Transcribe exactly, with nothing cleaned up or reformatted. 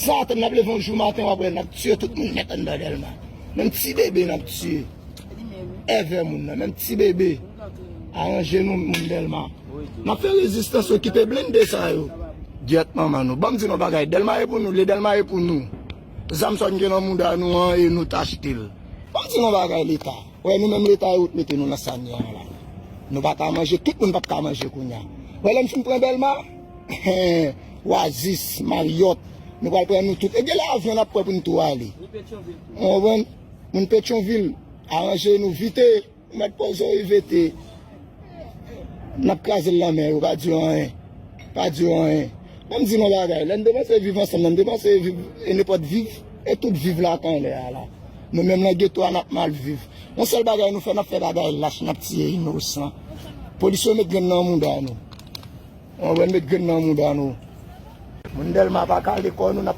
Sa atann n ap leve yon jou maten, w ap wè n ap tiye tout moun nèt anndan Dèlma. Menm ti bebe n ap tiye. Èvè moun nan, menm ti bebe. Aranje nou, moun Dèlma. N ap fè rezistans, okipe blende sa yo. Gyèt manman nou. Ban m di nou bagay, Dèlma e pou nou, le Dèlma e pou nou. Zam sa n gen nan mouda nou an, e nou t achte l. Ban m di nou bagay, Leta. Wè, nou menm Leta yo t mete nou nan sa n ye an la. Nou pa ka manje, tout moun p ap ka manje kounye a. Wè, lè n fin pran Dèlma, Oasis, Marriott, nou pral pran nou tout. E gen lè avyon n ap pran pou n tou ale. Ou konprann? Moun Petyonvil, aranje nou vite. Ou mèt poze w evite. N ap kraze l nan men yo, pa di yo anyen. Pa di yo anyen. Ban m di nou bagay, lè n te panse viv ansanm, lè n te panse viv, e nenpòt viv, e tout viv la k anlè a la. Nou menm nan geto a, n ap mal viv. Yon sèl bagay nou fè, n ap fè bagay lach, n ap tiye inosan. Polis yo met grenn nan mouda nou. Ou konprann, met grenn nan mouda nou. Moun Dèlma pa kale kò nou, n ap